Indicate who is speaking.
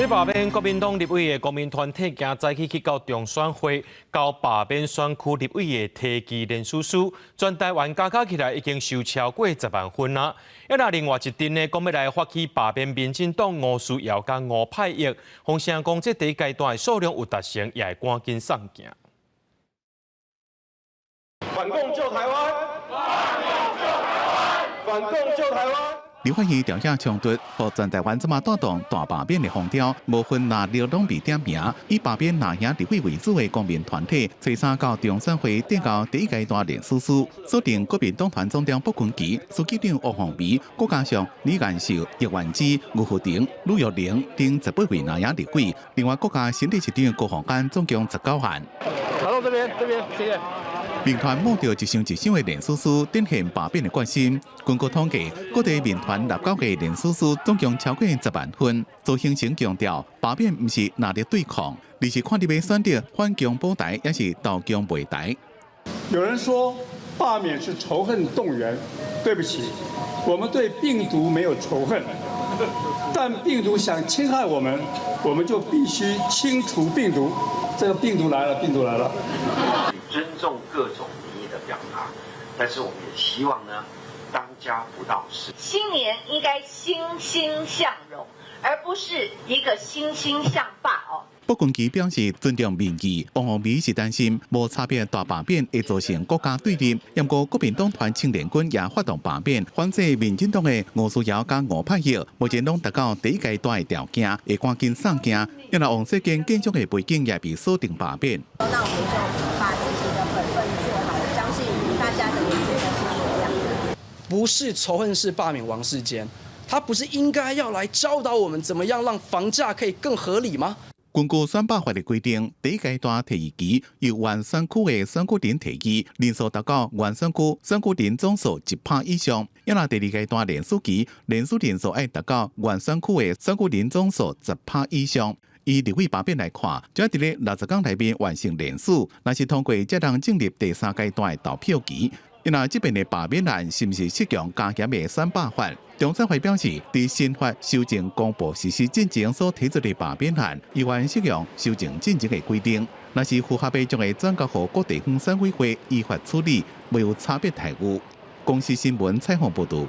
Speaker 1: 這罷免國民黨立委的公民團體，今早起去到中選會，交罷免選區立委的提記聯署書，全台灣加加起來已經收超過10萬份啦。啊，那另外一陣呢，講欲來發起罷免民進黨吳思瑤佮吳霈玉，風聲講這第一階段的數量有達成，也會趕緊送件。
Speaker 2: 反共救台灣！反共救台灣！反共救台灣！
Speaker 3: 立法院調查衝突，予全台灣這馬帶動大罷免的風潮，無分藍綠攏被點名，以罷免藍營立委為主的公民團體，初三到中選會遞交第一階段聯署書，鎖定國民黨團總召傅崑萁、書記長吳鳳梅，閣加上李彥秀、葉元之、吳富城、呂玉玲等18位藍營立委，另外閣加新北市長高虹安總共19案。
Speaker 2: 好，這邊，這邊，謝謝。
Speaker 3: 民團募著一箱一箱的聯署書，展現罷免的決心。根據統計，各地民團納交的聯署書總共超過10萬份。鄒幸彤強調，罷免毋是藍綠對抗，而是看你欲選擇反共保台，抑是投共賣台。
Speaker 4: 有人說罷免是仇恨動員，對不起，我們對病毒沒有仇恨，但病毒想侵害我們，我們就必須清除病毒。這個病毒來了，病毒來了。
Speaker 5: 尊重各種民意的表達，但是我們也希望呢，當家不鬧事。
Speaker 6: 新年應該欣欣向榮，而不是一個欣欣向罷哦。
Speaker 3: 傅崑萁表示尊重民意，王鴻薇是擔心無差別大罷免會造成國家對立。不過國民黨團青年軍也發動罷免，反制民進黨的吳思瑤佮吳霈玉，目前攏達到第一階段的條件，會趕緊送件。因為王世堅建築的背景也被鎖定罷免。
Speaker 7: 那我們就把自己的本分做好，我相信大家的眼睛都是雪亮的。
Speaker 8: 不是仇恨式罷免王世堅，他不是應該要來教導我們怎麼樣讓房價可以更合理嗎？
Speaker 3: 根據選罷法的規定，第一階段提議期由原選區的選舉人提議，人數達到原選區選舉人總數1%以上。抑若第二階段聯署期，聯署人數愛達到原選區的選舉人總數10%以上。以立委罷免來看，只要佇咧60天內面完成聯署，若是通過，才通進入第三階段的投票期。抑若這遍的罷免案是毋是適用加嚴的選罷法？中選會表示，佇新法修正公布實施進前所提出的罷免案，依然適用修正進前的規定。若是符合的，將會轉交予各地方選委會依法處理，袂有差別待遇。公視新聞採訪報導。